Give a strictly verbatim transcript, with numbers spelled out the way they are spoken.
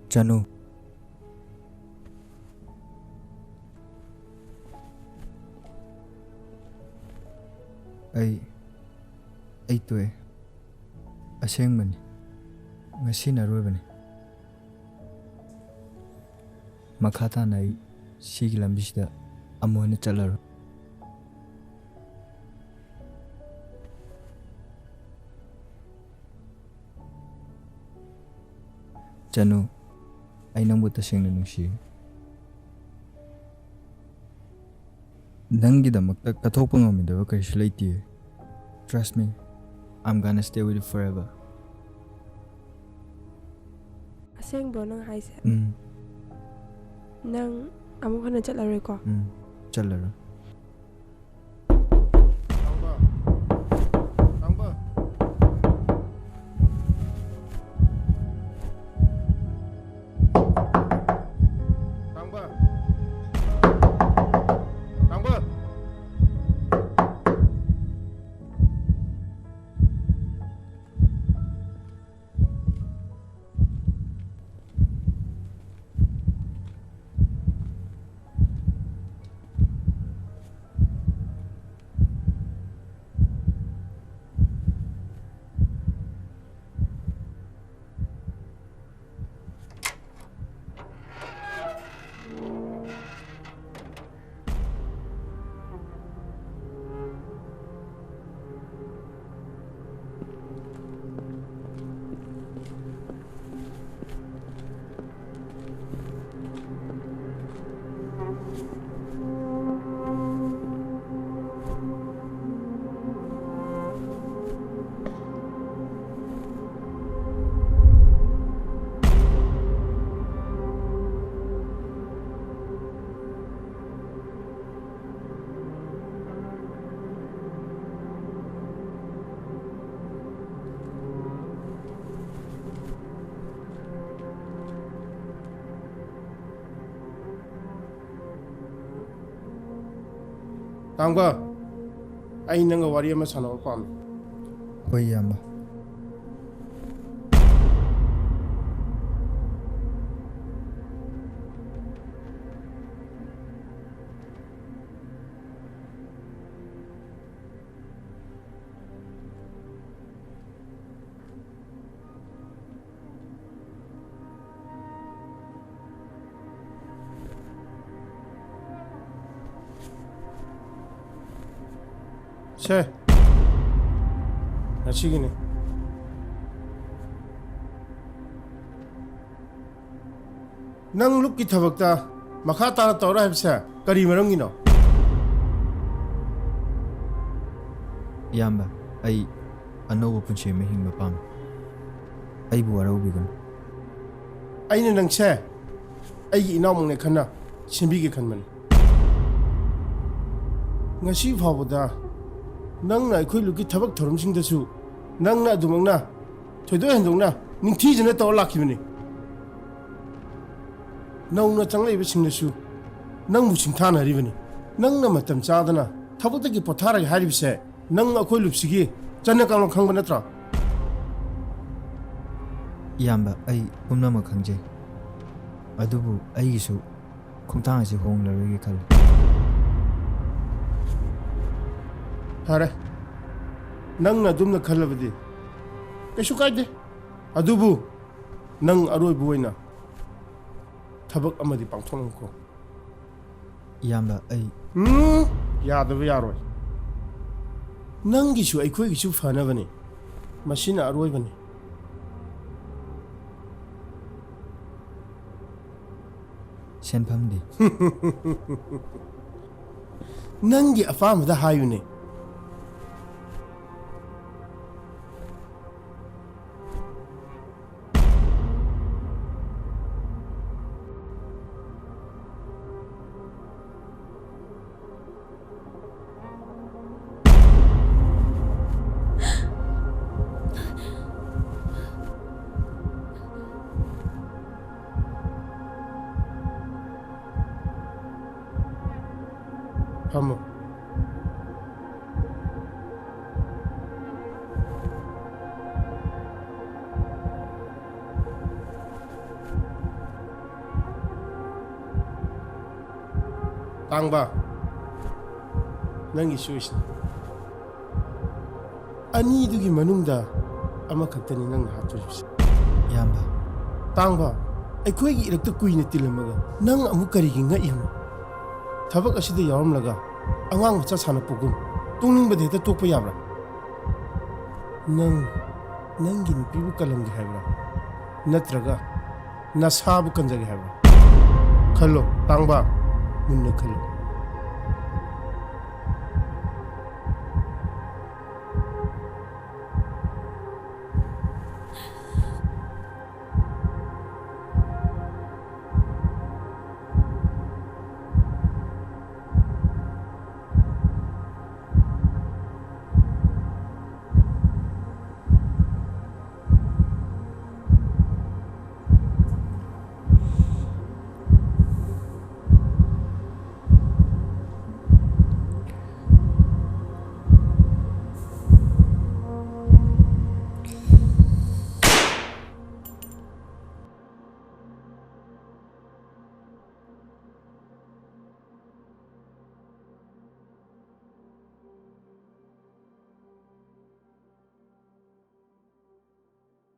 ꯆꯅꯨ꯫ ꯑꯩ, ꯑꯩ ꯇꯣꯛꯑꯦ꯫ ꯑꯁꯦꯡꯕꯅꯤ꯫ ꯉꯁꯤꯅ ꯑꯔꯣꯏꯕꯅꯤ꯫ ꯃꯈꯥ ꯇꯥꯅ ꯑꯩ ꯁꯤꯒꯤ ꯂꯝꯕꯤꯁꯤꯗ ꯑꯃꯨꯛ ꯍꯟꯅ ꯆꯠꯂꯔꯣꯏ꯫ ꯆꯅꯨ, ꯑꯩ ꯅꯪꯕꯨ ꯇꯁꯦꯡꯅ ꯅꯨꯡꯁꯤ꯫ ꯅꯪꯒꯤꯗꯃꯛꯇ ꯀꯠꯊꯣꯛꯄ ꯉꯝꯃꯣꯏꯗꯕ ꯀꯔꯤꯁꯨ ꯂꯩꯇꯦ꯫ Trust me, I'm gonna stay with you forever. ꯑꯁꯦꯡꯕ꯭ꯔꯣ ꯅꯪ ꯍꯥꯏꯁꯦ? ꯎꯝ, ꯅꯪ ꯑꯃꯨꯛ ꯍꯟꯅ ꯆꯠꯂꯔꯣꯏꯀꯣ? ꯎꯝ, ꯆꯠꯂꯔꯣꯏ꯫ ꯇꯥꯡꯕ꯫ ꯇꯥꯡꯕ꯫ ꯇꯥꯡꯕ꯫ ꯇꯥꯡꯕ꯫ ꯇꯥꯡꯕ, ꯑꯩ ꯅꯪꯒ ꯋꯥꯔꯤ ꯑꯃ ꯁꯥꯟꯅꯕ ꯄꯥꯝꯃꯤ꯫ ꯍꯣꯏ, ꯏꯌꯥꯝꯕ꯫ ꯁꯦ, ꯉꯁꯤꯒꯤꯅꯤ꯫ ꯅꯪ ꯂꯨꯞꯀꯤ ꯊꯕꯛꯇ ꯃꯈꯥ ꯇꯥꯅ ꯇꯧꯔꯣꯏ ꯍꯥꯏꯕꯁꯦ ꯀꯔꯤ ꯃꯔꯝꯒꯤꯅꯣ? ꯏꯌꯥꯝꯕ, ꯑꯩ ꯑꯅꯧꯕ ꯄꯨꯟꯁꯤ ꯑꯃ ꯍꯤꯡꯕ ꯄꯥꯝꯃꯤ꯫ ꯑꯩꯕꯨ ꯋꯥꯔꯧꯕꯤꯒꯅꯨ꯫ ꯑꯩꯅ ꯅꯪꯁꯦ ꯑꯩꯒꯤ ꯏꯅꯥꯎꯃꯛꯅꯦ ꯈꯟꯅ ꯁꯦꯝꯕꯤꯒꯦ ꯈꯟꯕꯅꯤ꯫ ꯉꯁꯤ ꯐꯥꯎꯕꯗ ꯅꯪꯅ ꯑꯩꯈꯣꯏ ꯂꯨꯞꯀꯤ ꯊꯕꯛ ꯊꯧꯔꯝꯁꯤꯡꯗꯁꯨ ꯅꯪꯅ ꯑꯗꯨꯃꯛꯅ ꯊꯣꯏꯗꯣꯛ ꯍꯦꯟꯗꯣꯛꯅ ꯅꯤꯡꯊꯤꯖꯅ ꯇꯧꯔ ꯂꯥꯛꯈꯤꯕꯅꯤ꯫ ꯅꯧꯅ ꯆꯪꯂꯛꯏꯕꯁꯤꯡꯅꯁꯨ ꯅꯪꯕꯨ ꯁꯤꯡꯊꯥꯅꯔꯤꯕꯅꯤ꯫ ꯅꯪꯅ ꯃꯇꯝ ꯆꯥꯗꯅ ꯊꯕꯛꯇꯒꯤ ꯄꯣꯊꯥꯔꯒꯦ ꯍꯥꯏꯔꯤꯕꯁꯦ ꯅꯪ ꯑꯩꯈꯣꯏ ꯂꯨꯞꯁꯤꯒꯤ ꯆꯠꯅ ꯀꯥꯡꯂꯣꯟ ꯈꯪꯕ ꯅꯠꯇ꯭ꯔꯣ? ꯏꯌꯥꯝꯕ, ꯑꯩ ꯄꯨꯝꯅꯃꯛ ꯈꯪꯖꯩ꯫ ꯑꯗꯨꯕꯨ ꯑꯩꯒꯤꯁꯨ ꯈꯣꯡꯊꯥꯡ ꯑꯁꯤ ꯍꯣꯡꯂꯔꯣꯏꯒꯦ ꯈꯜꯂꯤ꯫ ꯐꯔꯦ, ꯅꯪꯅ ꯑꯗꯨꯝꯅ ꯈꯜꯂꯕꯗꯤ ꯀꯩꯁꯨ ꯀꯥꯏꯗꯦ꯫ ꯑꯗꯨꯕꯨ ꯅꯪ ꯑꯔꯣꯏꯕ ꯑꯣꯏꯅ ꯊꯕꯛ ꯑꯃꯗꯤ ꯄꯥꯡꯊꯣꯛꯂꯝꯈꯣ꯫ ꯏꯌꯥꯝꯕ, ꯑꯩ ꯎꯝ, ꯌꯥꯗꯕ ꯌꯥꯔꯣꯏ꯫ ꯅꯪꯒꯤꯁꯨ ꯑꯩꯈꯣꯏꯒꯤꯁꯨ ꯐꯅꯕꯅꯤ꯫ ꯃꯁꯤꯅ ꯑꯔꯣꯏꯕꯅꯤ꯫ ꯁꯦꯟꯐꯝꯗꯤ? ꯅꯪꯒꯤ ꯑꯄꯥꯝꯕꯗ ꯍꯥꯏꯌꯨꯅꯦ꯫ ꯐꯝꯃꯣ꯫ ꯇꯥꯡꯕ, ꯅꯪꯒꯤ ꯁꯨꯏꯁꯅꯤ꯫ ꯑꯅꯤꯗꯨꯒꯤ ꯃꯅꯨꯡꯗ ꯑꯃꯈꯛꯇꯅꯤ ꯅꯪꯅ ꯍꯥꯞꯇꯣꯔꯤꯕꯁꯦ꯫ ꯏꯌꯥꯝꯕ꯫ ꯇꯥꯡꯕ, ꯑꯩꯈꯣꯏꯒꯤ ꯏꯔꯛꯇ ꯀꯨꯏꯅ ꯇꯤꯜꯂꯝꯃꯒ ꯅꯪ ꯑꯃꯨꯛ ꯀꯔꯤꯒꯤ ꯉꯛꯏꯅꯣ? ꯊꯕꯛ ꯑꯁꯤꯗ ꯌꯥꯎꯔꯝꯂꯒ ꯑꯉꯥꯡ ꯃꯆꯥ ꯁꯥꯟꯅꯄꯣꯛꯒꯨꯝ ꯇꯣꯛꯅꯤꯡꯕꯗ ꯍꯦꯛꯇ ꯇꯣꯛꯄ ꯌꯥꯕ꯭ꯔꯥ? ꯅꯪ ꯅꯪꯒꯤ ꯅꯨꯄꯤꯕꯨ ꯀꯜꯂꯝꯒꯦ ꯍꯥꯏꯕ꯭ꯔꯥ? ꯅꯠꯇ꯭ꯔꯒ ꯅꯁꯥꯕꯨ ꯀꯟꯖꯒꯦ ꯍꯥꯏꯕ꯭ꯔꯥ? ꯈꯜꯂꯣ ꯇꯥꯡꯕ, ꯃꯨꯟꯅ ꯈꯜꯂꯣ꯫